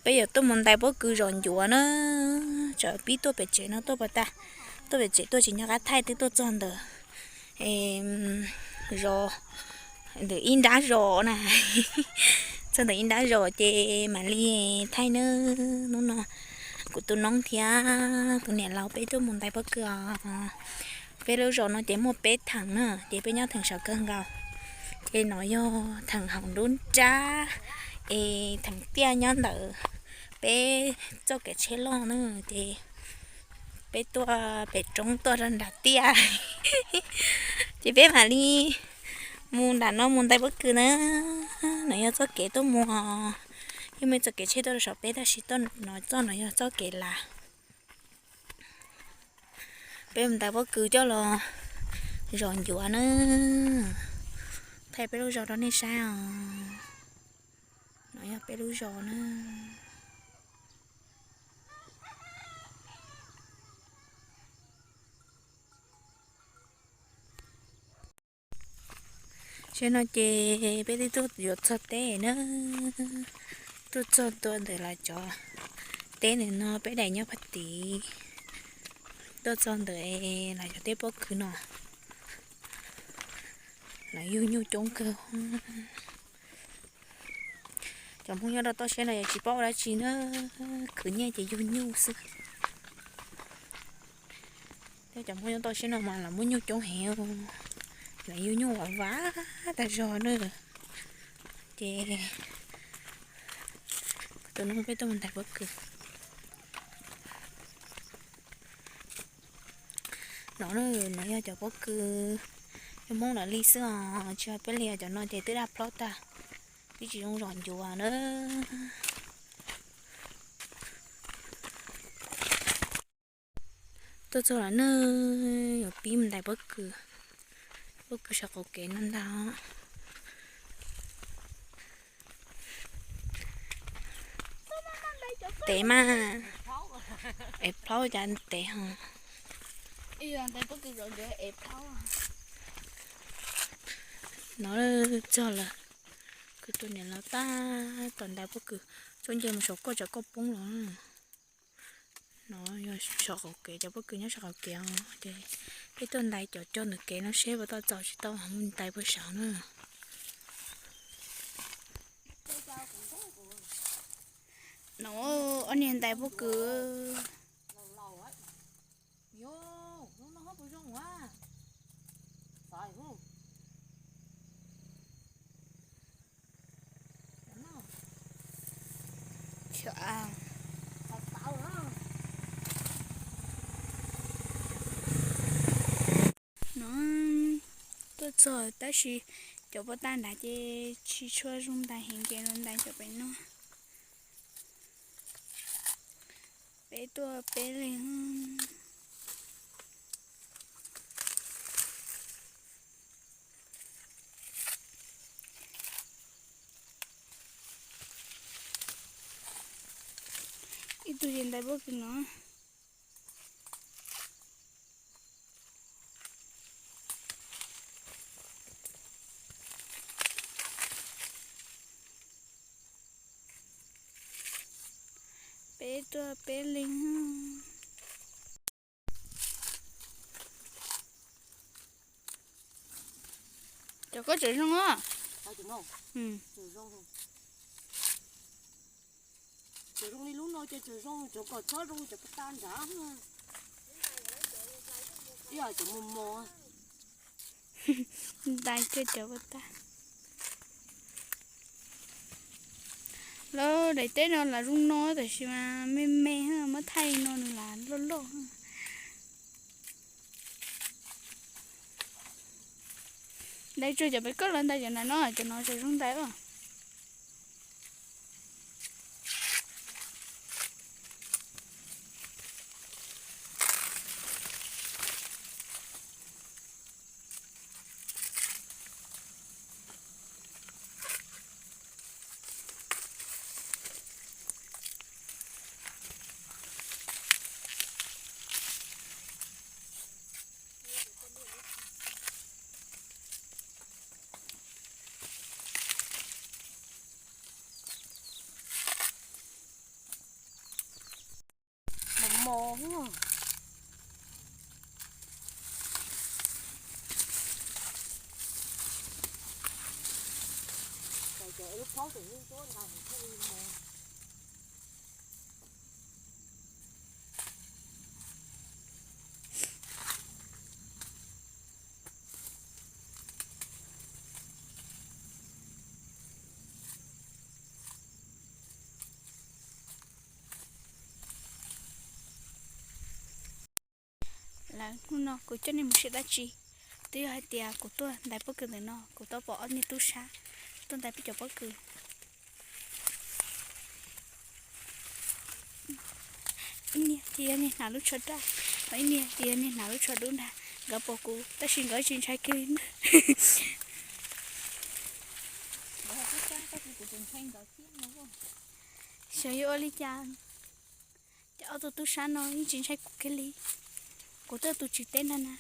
Peb yuav tuaj mus ntais pob kws zos ncuav na. Tsam pib tuaj pem tsev no tuaj pas tag, tuaj pem tsev tuaj tsis nco qab thaij twb tuaj txog ntawm zos, ntawm ib nrab zos na. Txog ntawm ib nrab zos ces mam li thaij na. Hnub no kuv tus noob thiab tus niam laus peb tuaj mus ntais pob kws os. Peb lub zos no ces muaj peb theem na, ces peb nyob theem saum kawg nkaus. Ces no yog theem hauv nruab nrab, es theem tiaj nyob ntawm peb txoj kev tsheb loj na. Ces peb tuaj pem roob tuaj rau nram tiaj. Ces peb mam li mus nram no mus ntais pob kws na. No yog txoj kev tuaj mus, yeej muaj txoj kev tsheb tuaj rau saum peb tab sis tuaj no txoj no yog txoj kev lav. Peb mus ntais pob kws coj los zos ncuav na. Thaij peb lub zos rau nej saib os. No yog peb lub zos na. Saib no ces peb twb tuaj yuav txog teb na. Tuaj txog ntua ntawm lawv cov teb ntawm no, peb daim nyob pem tid. Tuaj txog ntawm lawv cov teb pob kws no, lawv yug nyuj coob kawg. Cov Hmoob nyob rau toj siab no yog tsis paub ua dab tsi na, khwv nyiaj ces yug nyuj xwb. Thiab cov Hmoob nyob toj siab no mas lawv muaj nyuj coob heev, lawv yug nyuj vam vaj tag zog na. Ces tus no peb tuaj mus ntais pob kws. No, no yog cov pob kws yog Hmoob lawv li xwb os, tsis yog peb li os. Cov no ces twb daj plaub tag, twb tsis zoo zos ncuav na. Tuaj txog lawm na, yuav pib mus ntais pob kws. Pob kws saum qaum kev no ntag. Tev mas, ev plaub cas tev ho. No txog lawm, kuv tus niam laus tab tom ntais pob kws, txhob nce mus saum koj tsam koj poob los. No yog saum qaum kev, cov pob kws nyob saum qaum kev os. Ces peb tuaj ntais cov cog ntawm kev no seb puas tau txaus tsis tau mus ntais puag saud na. No ob niag ntais pob kws. No tuaj txog tab sis cov pob tag nrad ces tsis tshua zoo ntais heev, ces los ntais cov pem no. Peb tuaj peb leeg. Ib tug ces ntais pob kws no. Peb tuaj peb leeg. Cov koj tseem zoo os. Tseem zoo li lub no ces tseem zoo, tseem kom txhob zoo cov pob tag nrad. Ib yam cov mos mos. Ntais kiag cov pob tag. Lawv daim teb no lam zoo no tab sis mas me me, muab thaij no nws lam loj loj. Ntais tsuag cov pem koj los ntais cov nram no, cov no tseem zoo ntais os. Lawm, hnub no kuv coj nej mus saib dab tsi? Twb yog hais tias kuv tuaj ntais pob kws ntawm no, kuv tau pom ob niag tub sab tuaj ntais peb cov pob kws. Ib niag ces yog niag hnav lub tsho daj, ho ib niag ces yog niag hnav lub tsho dub ntag. Nkawd pom kuv tab sis nkawd tsis ntshai kiag li na. Xyov yuav ua li cas, cov ob tug tub sab no yeej tsis ntshai kuv kiag li. Kuv twb tus tsis teb ntag na.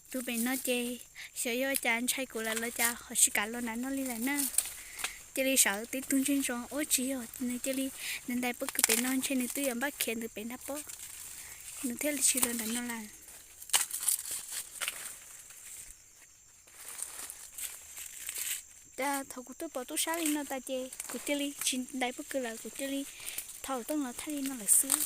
Tus pem no ces xyov yog ua cas ntshai kuv lawm los cas ho tsis kam los nram no li lawm na. Cia li sawv tib tug ntsia ntsoov ua tsis yog nws cia li, nws ntais pob kws pem no ntshe nws twb yuav npaj khiav ntawm pem nrab pob, nws thiaj li tsis los nram no lawm. Thaum kuv twb pom tub sab li no tas ces kuv cia li tsis ntais pob kws lawm, kuv cia li thau tooj los thaij li no lawm xwb.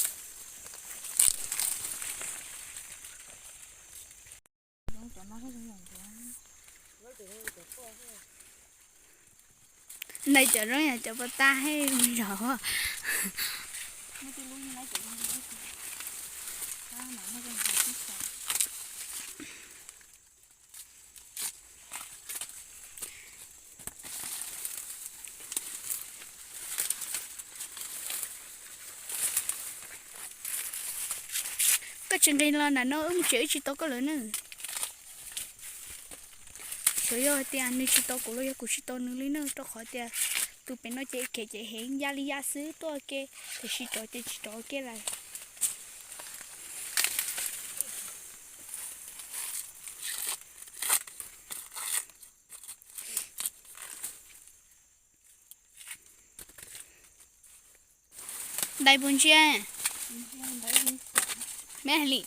Ntais cov zoo yam cov pov tag hej zog. Koj tsis nqis los nram no wb mus tsev wb tsis tos koj lawm na. Xyov yog hais tias nws tsis tos kuv los yog kuv tsis tos nws li na, rau qhov tias tus pem no ces khiav ces heev ya li ya xwb tuaj ua ke, tiam sis rov ces tsis rov ua ke lawm. Ntais puas ntsia? Me hais li.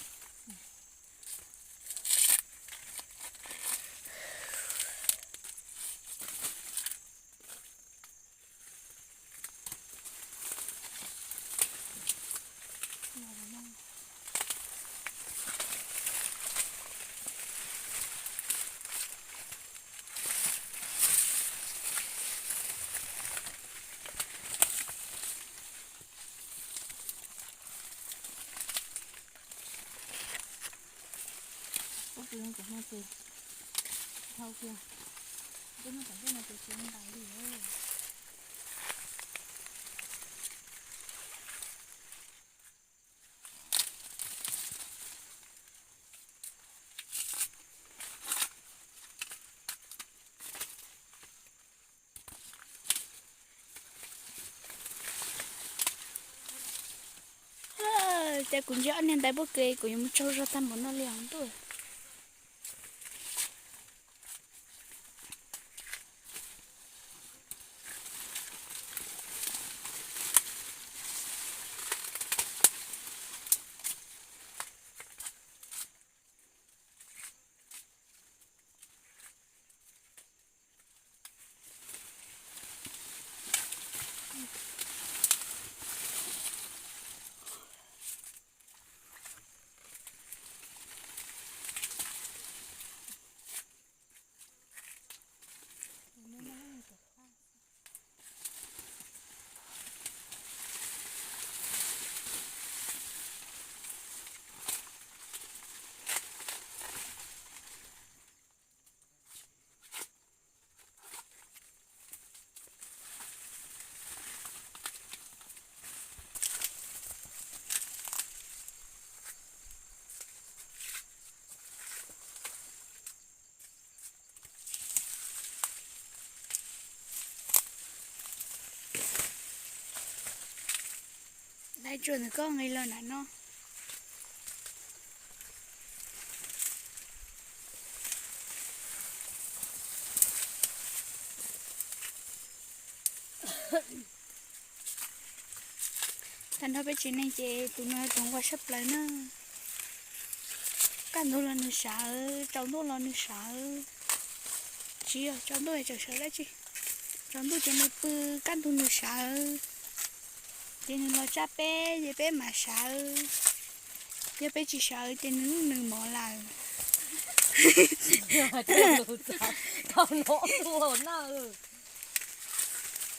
Ub, tus no cov no ces dhau kiag, twb muab cov nplej no ces tsis ntais li. Cas kuv ntsia ob niag ntais pob kws kuv yuav mus tsaug zog tag npaum no li os ntuj. Dai tsuag ntawm koj nqis los nram no. Tag nrho peb tsev neeg ces tus no tus nquag tshaj plaws na. Kaj ntug los nws sawv, tsaus ntuj los nws sawv. Tsis yog tsaus ntuj es tseem sawv dab tsi. Tsaus ntuj ces nws pw, kaj ntug nws sawv. Ces nws los tsab peb ces peb mam sawv. Yog peb tsis sawv ces nws nws mov lawm.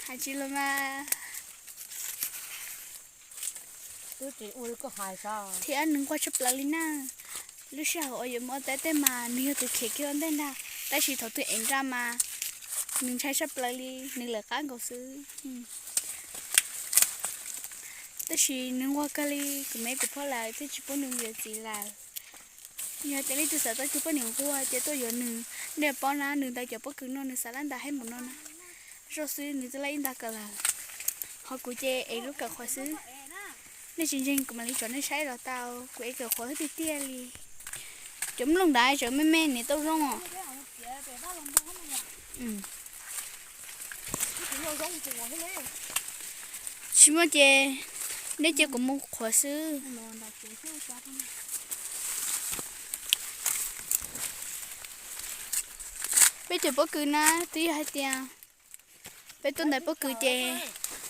Hais tsis los mas. Thiab nws nquag tshaj plaws li na. Lub sij hawm uas yuav mus ua teb tej mas nws yog tus khiav kiag ua ntej ntag, tab sis thaum twg ev nra mas nws ntshai tshaj plaws li, nws lawv qab nkaus xwb. Tab sis nws nquag kawg li, kuv me kuv phob lawv thiaj tsis pub nws mus yuav txiv lawm. Yog tias leej twg xav tau tus poj niam nquag ces tuaj yuav nws, nej paub na, nws ntawd cov pob kws no nws xav lab ntas heev npaum no na. Zoj xwb nws twb lab ib nta kawm lawm, ho kuv ces ev lub kawm qhuav xwb. Nej tsis ntseeg kuv mam li tso nej saib los tau, kuv ev kawm qhuav tiag tiag li. Cov nplooj ntawd tseem me me niam tau zoo os. Tsis muaj ces nej cia kuv mus qhuav xwb. Peb cov pob kws na, twb yog hais tias peb tuaj ntais pob kws ces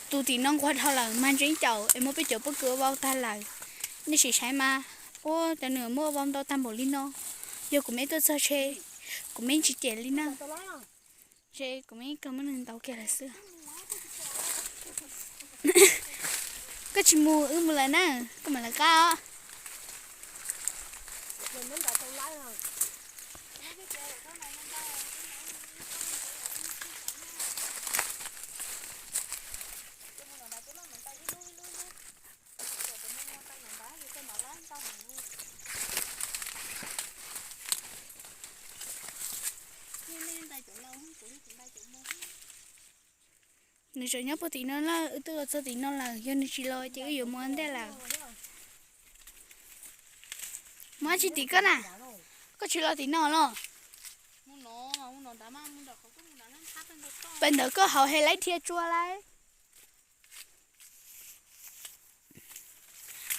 tus tim no nquag dhau lawm mas ntseeb caum es muab peb cov pob kws ua vau tag lawm. Nej sim saib mas, ua cas nws muab ua vau ntau tag npaum li no. Yog kuv me tuaj txog ntshe kuv me tsis cem li na. Ntshe kuv me kawg muab nws ntaus kiag lawm xwb. Koj tsis mus, wb mus lawm na, koj mam lawv qab os. Nws tseem nyob puag tim no na, wb twb los txog tim no lawm, yog nws tsis los ces wb yuav mus ua ntej lawm. Mus dab tsi tim koj na? Koj tsis los tim no los? Pem ntawd koj hauv he laib dhia tsua lauj.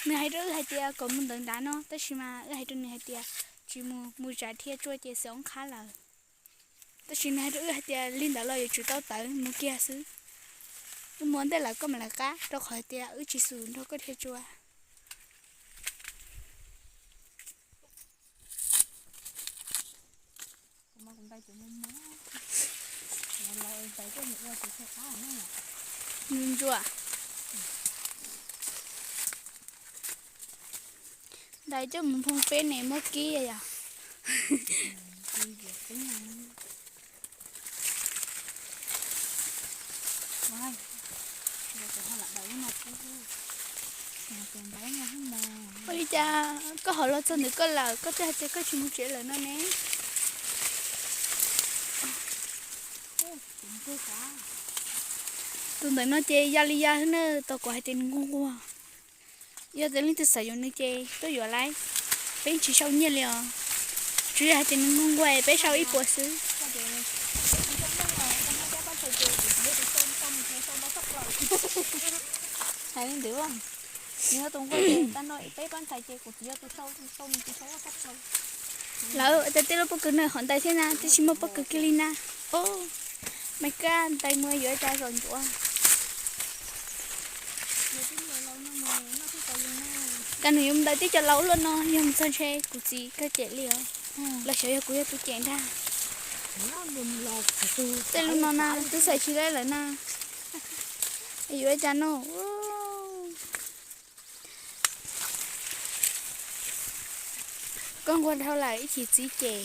Nws hais rau wb hais tias kom mus ntawd nrad no, tab sis mas wb hais rau nws hais tias tsis mus, mus tsam dhia tsua ces xwm oob qhab lawm. Tab sis nws hais rau wb hais tias li ntawd los yuav tsum tau tawm mus kiag xwb. Wb mus ua ntej lawm koj mam lawv qab, rau qhov hais tias wb tsis xus nrog koj dhia tsua. Ntsuam. Ntais coj mus nphoo peb ne muab kib yom. Ua li cas koj ho los txog ntawm koj lawm, koj twb hais tias koj tsis mus tsev lawm no ne? Tus ntawm no ces ya li ya xwb na, tau kuv hais tias nws nquag nquag. Yog tias leej twg xav yuav nws ces tuaj yuav lauj, peb tsis sau nyiaj li os. Tsuas yog hais tias nws nquag nquag peb sau ib puas xwb. Hais li ntawd, nws yog tus nquag ces tag no peb pab ntxhais ces kuv tsis yog tus sau, tus sau nws tsis sau. Lawv tias tej lub pob kws no hom ntais thiab na, twb tsis muaj pob kws kiag li na. O, me kab ntais mus yuav ua cas zom ntsuav. Cas nws yuav mus ntais tib co laus ua luaj no, yog mus txog ntshe kuv txiv kawg cem li os. Los xyov yog kuv yog tus cem ntag. Tej lub no na twb xav tsis laib lawm na. Yuav ua cas no. Koj nquag dhau lawm ib chim txiv cem.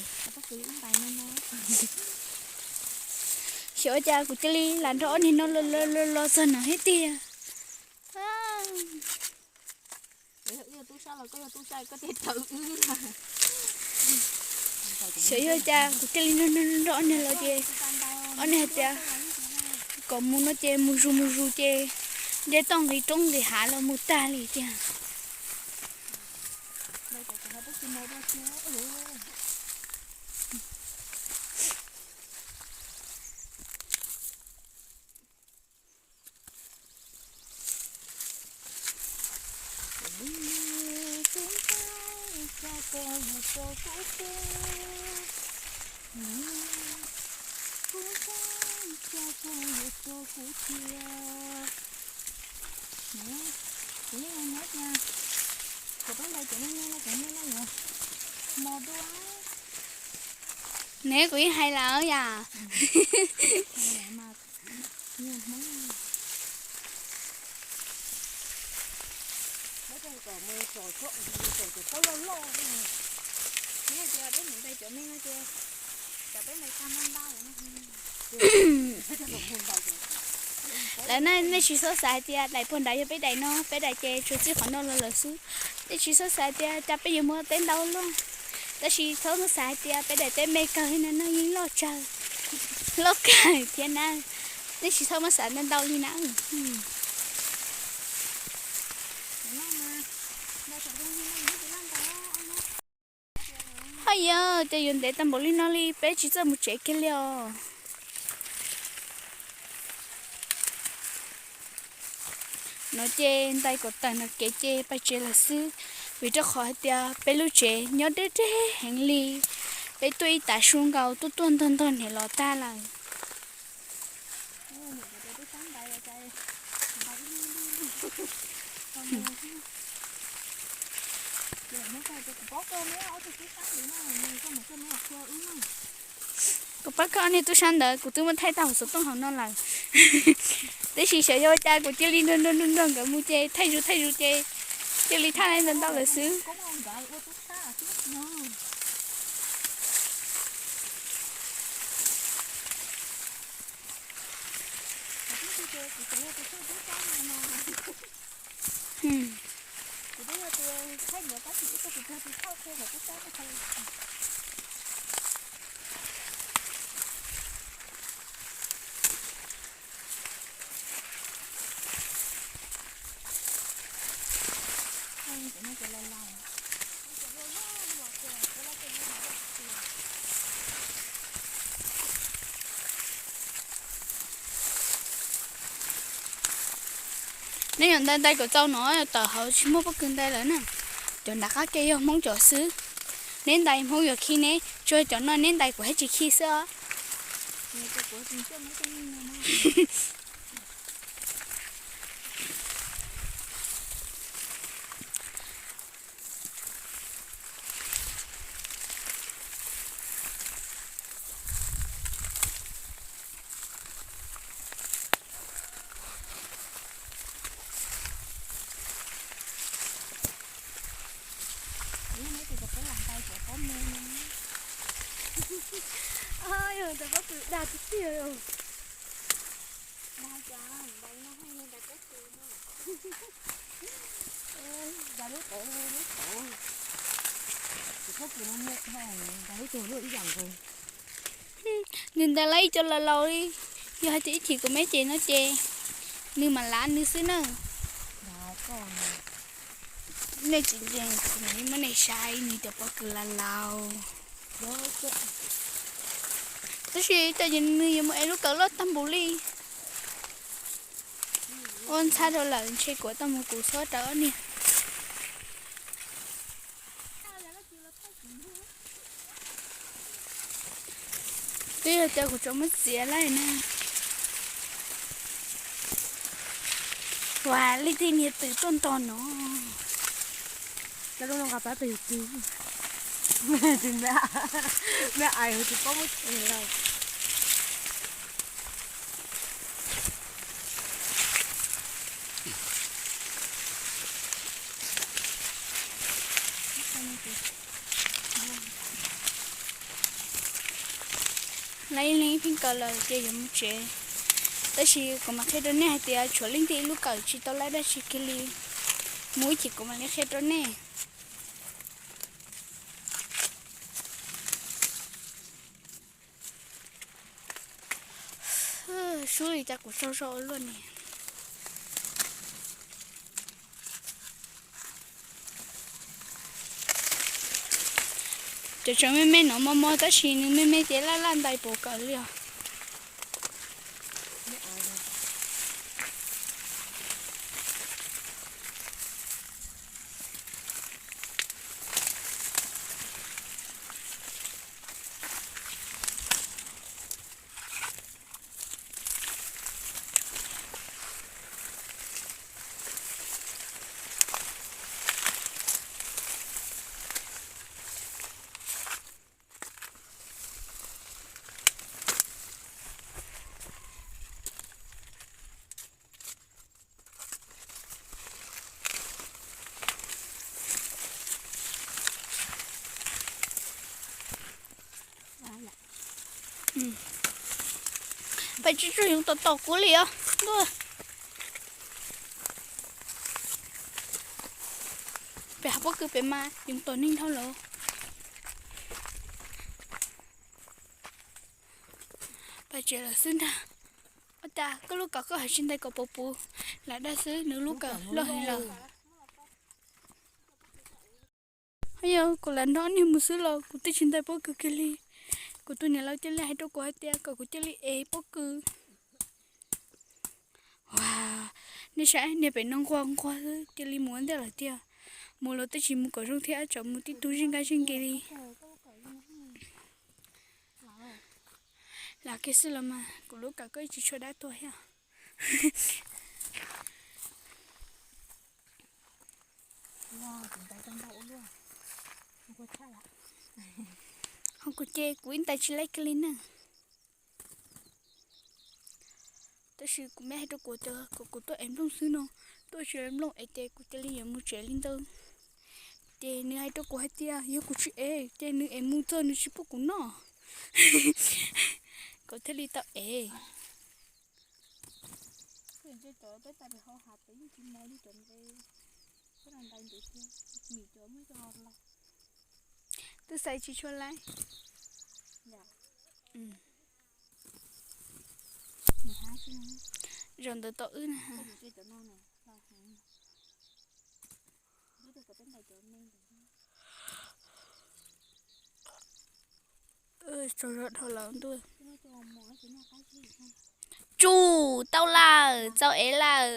Xyov ua cas kuv cia li lam nrog ob niag no los los los txog no thiab tiag. Xyov yog cas kuv cia li nrog nrog ob niag los ces ob niag hais tias kom mus no ces mus zus mus zus ces nce toj nqis roob nqis hav los mus tag li tiag. rau kuv tiag. Kuv ntshai ntshai yuav tua kuv tiag. Kuv yeej nyob tiag, kuv peb ntais cov me me no, cov me no yuav mos dua. Neb kuv yeej hais lawm yom. Lawv nej tsis txhob xav hais tias daim puag nrad yog peb daim no, peb daim ces tsuas txij qhov no los lawm xwb. Nej tsis txhob xav hais tias cas peb yuav muaj teb ntau luaj, tab sis txhob xav hais tias peb daim teb me kawg li no no yeej loj tsawg, loj kawg thiab na. Nej tsis txhob muab xav ntau ntau li na. Haj yam ces yuav ntev tag npaum li no li peb tsis txawj mus tsev kiag li os. No ces ntais kom tawm no kev ces pais tsev lawm xwb, vim rau qhov hais tias peb lub tsev nyob deb deb heev li, peb tuaj ib tav su nkaus tuaj tuaj ntog ntog niam los tag lawm. Kuv pab koj niag tub sab ntawd kuv twb muab thaij tau hauv xov tooj hauv no lawm, tab sis xyov yog ua cas kuv cia li nrog nrog nrog nrog nkawd mus ces thaij zus thaij zus ces cia li thaij ntau ntau lawm xwb. Neb yuav ntais ntais kom txaus no, tawm hauv tsis muaj pob kws ntais lawm na. Cov nram qab ke yog Hmoob cov xwb. Neb ntais Hmoob yuav khi neb, tsuas cov no neb ntais kuv thiaj tsis khi xwb os. Nws ntais lawv ib co laus laus li, yog hais tias ib chim kuv me ces no ces nws mam lav nws xwb na. Nej tsis ntseeg kuv mam li muab nej saib nws cov pob kws laus laus. Tab sis cas nws yuav mus ev lub kawm loj tag npaum li. Ua ntxhab rau lawm ntshe kuv tau mus kuv txhob rawv ob niag. Twb yog tias kuv tsuas muab txiav lawm na. Ua leej twg niag twm tuaj ntog no. Cov lub no nqa pab pes yus twg. Me ais tsis paub muab txiav lawm. Lawv ib leeg ib pheej kaw lawm ces yuav mus tsev. Tab sis kuv mam qhia rau nej hais tias tshuav leej twg ib lub kawm tsis tau laib dab tsi kiag li, mus ib chim kuv mam li qhia rau nej. Sub li cas kuv tsaug zog ua luaj ni. Cov tseem me me no mos mos tab sis nws me me ces laj laj ntais puas kawm li os. Pais tsuag tsuag yoov tom tom kuv li os ntuj. Pem hav pob kws pem mas yoov tom neeg dhau lawm. Pais tsev lawm xwb ntag. Ua cas koj lub kawm koj hais tsis ntais kom puv puv lam daj xwb, nws lub kawm loj heev lawm. Yog kuv lam nrog niag mus xwb los kuv twb tsis ntais pob kws kiag li. Kuv tus niam laus cia li hais rau kuv hais tias kom kuv cia li ev pob kws. Ua, nej saib niag pem no nquag nquag xwb cia li mus ua ntej lawm tiag. Mus los twb tsis mus kom zoo thiab, tsam mus tib tug zij nqaij zij nqis li. Lam kiag xwb los mas kuv lub kawm koj tsis tshua dab tuag thiab. Ho kuv ces kuv ib ntais tsis laib kiag li na. Tab sis kuv me hais rau kuv tias kom kuv tuaj ev nplooj xwb no, tuaj tsis ev nplooj es ces kuv cia li yuav mus tsev li ntawd. Ces nws hais rau kuv hais tias yog kuv tsis ev ces nws ev mus txog nws tsis pub kuv noj. Kuv thiaj li tau ev. Twb xaiv tsis tshua laib. Zaum ntawd tau wb na. Tsaug zog dhau lawm ntuj. Tsum tau lawm, txaus ev lawm.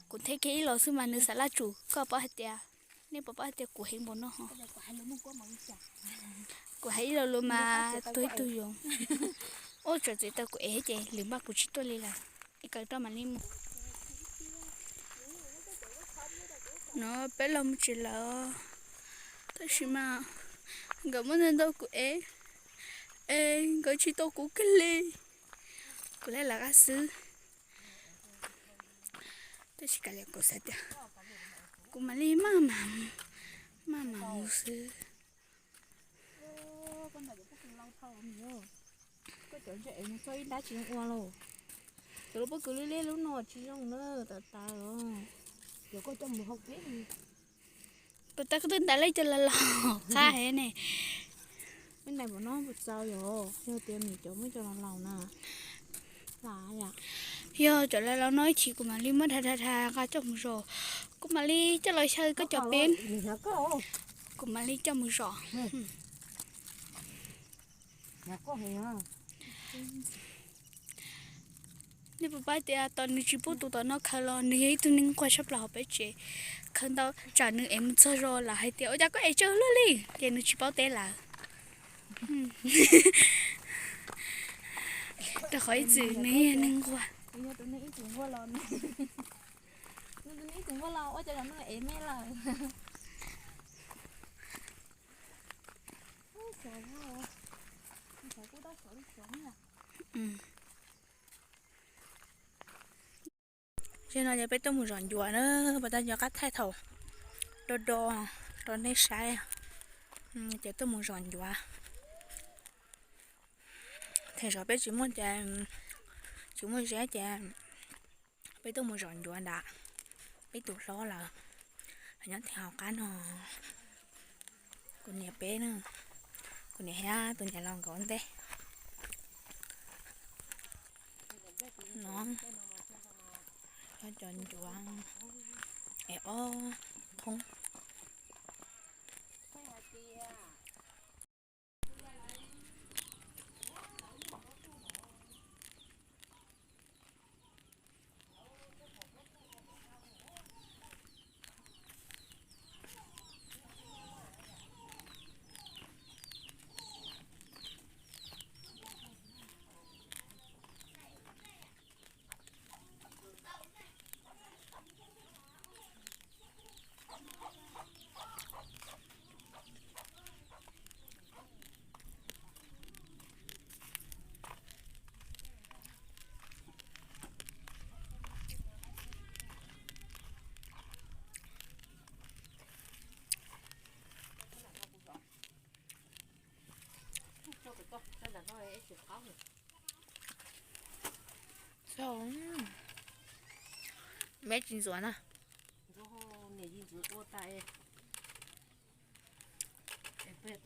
Kuv theb kiag ib los xwb mas nws xav laj tsum, koj paub hais tias, nej puas paub hais tias kuv heev npaum no ho. Kuv hais ib lo lus mas tuag ib tug yoov. Ub, txawm txiv taw kuv ev ces lwm npaj kuv tsis tuaj li lawm. Ib kaw roj mam li mus. No peb los mus tsev lawm, tab sis mas nkawd muab ntau ntau kuv ev, es nkawd tsis tau kuv kiag li. Kuv laj lawv qab xwb. Tab sis kav liam, kuv xav tias kuv mam li maj mam, maj mam mus xwb. Koj cov ntshe es mus txog ib nrab tsis zoo ua lauj. Cov lub pob kws liab liab lub no tsis zoo na, tas tas os. Cov koj coj mus hau peb. Puas tas koj twb ntais lawv cov laus laus qab heev ne. Muab ntais npaum no puas txaus yom, yog tias nws cov muab cov laus laus na. Yog cov laus laus no ib chim kuv mam li muab dha dha dha nqa coj mus zom, kuv mam li coj los xyaw koj cov peb, kuv mam li coj mus zom. Nej puas paub tias tos nws tsis pub tus tom no khaws los nws yog ib tug neeg nquag tshaj plaws hauv peb tsev. Khaws ntau tsam nws ev mus txog zos lawv hais tias ua cas koj ev tsawg luaj li, ces nws tsis paub teb lawm. Rau qhov ib txwm nws yog neeg nquag. Zaum no ces peb tuaj mus zom ncuav na, puas tas nco qab thaij thaum do do rau nej saib. Ces tuaj mus zom ncuav. Thaum zov peb tsis muaj, tsis muaj zeb ces peb tuaj mus zom ncuav ntawm peb tus hlob lawm. Nyob tib hauv qab no, kuv niam peb na, kuv niam thiab tus niam laus nkawd ua ntej. No, cov ncuav es ob thoob. Txog, peb tsis ntxuav na.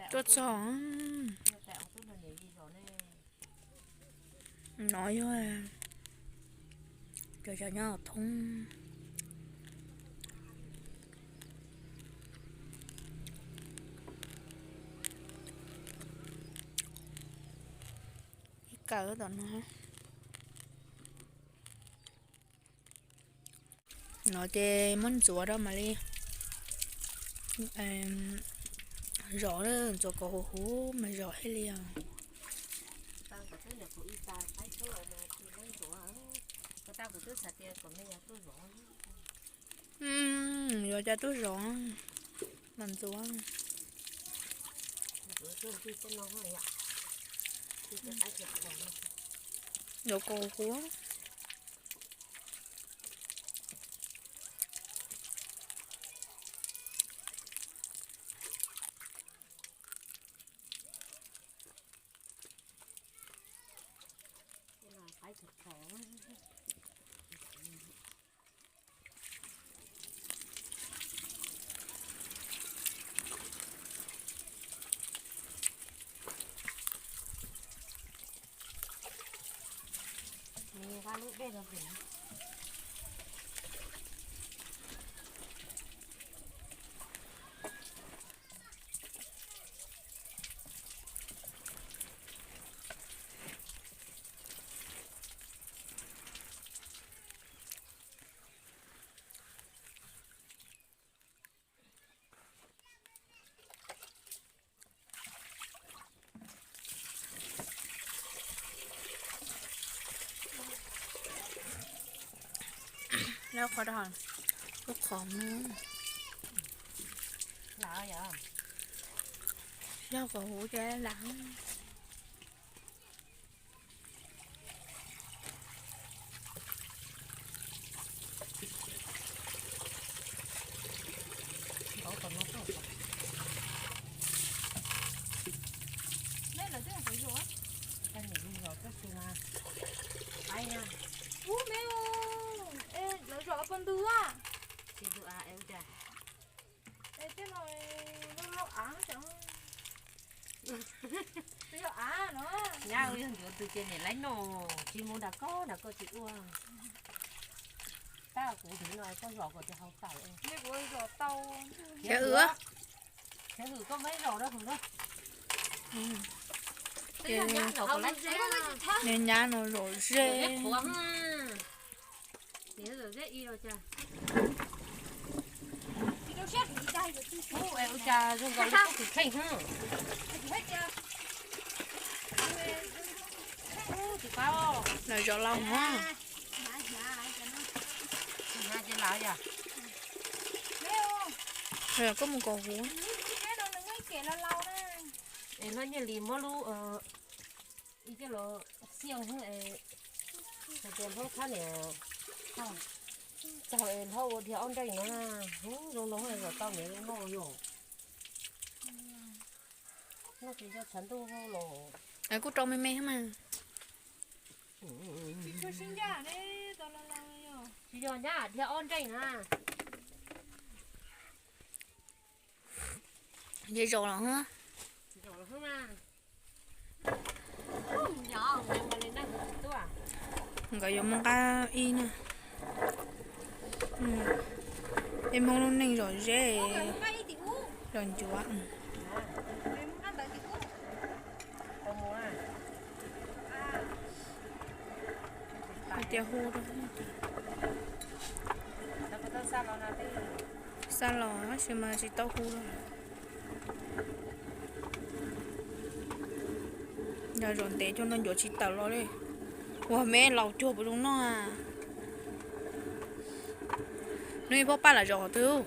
Tuaj txog. No yog cov nyob thoob. Ib kawm tom no. No ces muab ntxuav rau mam li zom, ntxuav kom huv huv mas zom thiaj li os. Yuav cas tuaj zom mas ntxuav. Zom kom huv. Lawv qhov, lub qhov no, yog qhov huv ces lam. Ub, me, lawv zom pog ntug a. Tej no, av, av no. Nyab yog ncuav tus ces niam laib noj, tsis mus nram koj, nram koj tsis ua. Tab kuv hwm no koj zom kom tias haus tawm. Khiav hwm, khiav hwm koj muab zom rau hwm na. Niag nyab no zom ze. Ua cas zoo nkaus li koj tus kheej. Lawv zom laus na. Koj mus kom huv. Es hlob Nyiaj Lis muab lub, ib coj los xiaj, hais tias hlob thab niam, txog es hlob ua dhia ob nreej na, zoo no zom tau niam zoo noj yom. Noj ces nco tshav ntuj los. Kuj rau me me mas. Tsis yog nyab dhia ob nreej na. Ces zom los. Nkawd yuav mus nqa ib na. Peb Hmoob lub neej zom zeb, zom ncuav. Tias hu rau, xa los tab sis mas tsis tau hu rau. Yog zom ntev cuag no ncuav tsis tawm los li. Ua me laus cuag puas zoo noj a. Hnub ib pob paj lam zom qhov twg?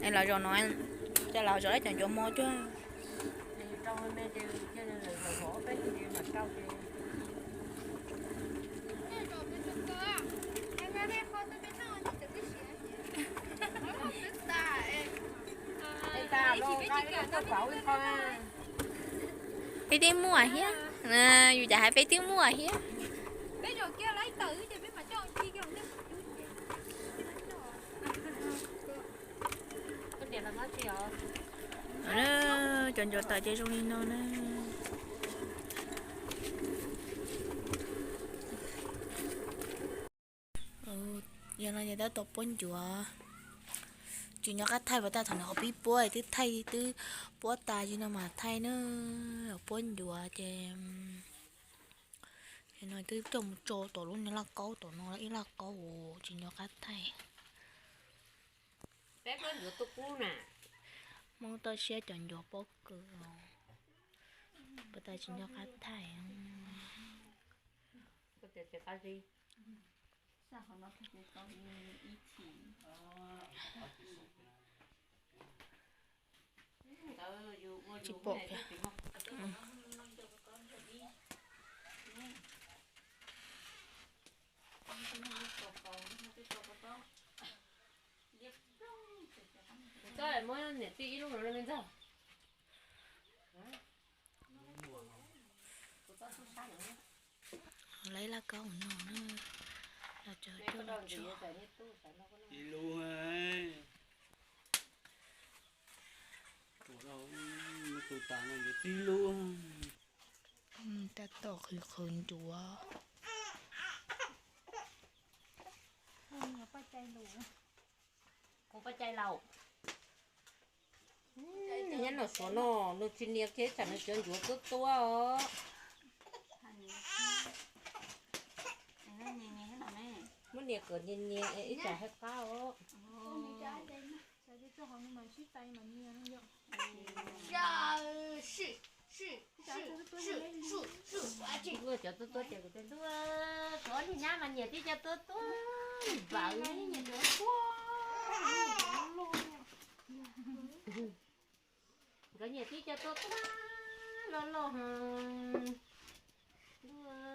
Es lam zom no, cas lam zom lawm cov ncuav mos cuag. Peb twb muaj thiab. Yus cas hais peb twb muaj thiab. Cov ncuav tawm ces zoo li no na. Yog no ces tab tom puab ncuav. Tsis nco qab thaij, puas tas thaum no pib puab twb thaij twb puab tas li no mas thaij na. Puab ncuav ces no twb coj mus tso tom lub niag laj kaub tom no ib laj kaub, tsis nco qab thaij. Hmoob toj siab cov ncuav pob kws, puas tas tsis nco qab thaij. Tsis pom kiag. Koj muab niam tij ib lub no me ntxawg. Lawv laj kaub no na, los cov tuaj los tso. Ib lub, tus tas no yuav tib lub. Tab tom qhwv qhwv ncuav. Kuv paj cai laus. Nyob nram Suav no nws tsis nias kiag tsam nws cov ncuav tuab tuab os. Muab nias kom nias nias ib tsam hais qab os. Ntuj, cov tuab tuab ces kuv tias ntuj, cov niag nyab mas nias tib cov tuab tuab, npawg nias cov tuab. Nkawd nias tib cov tuab tuab loj loj heev. Ntuj,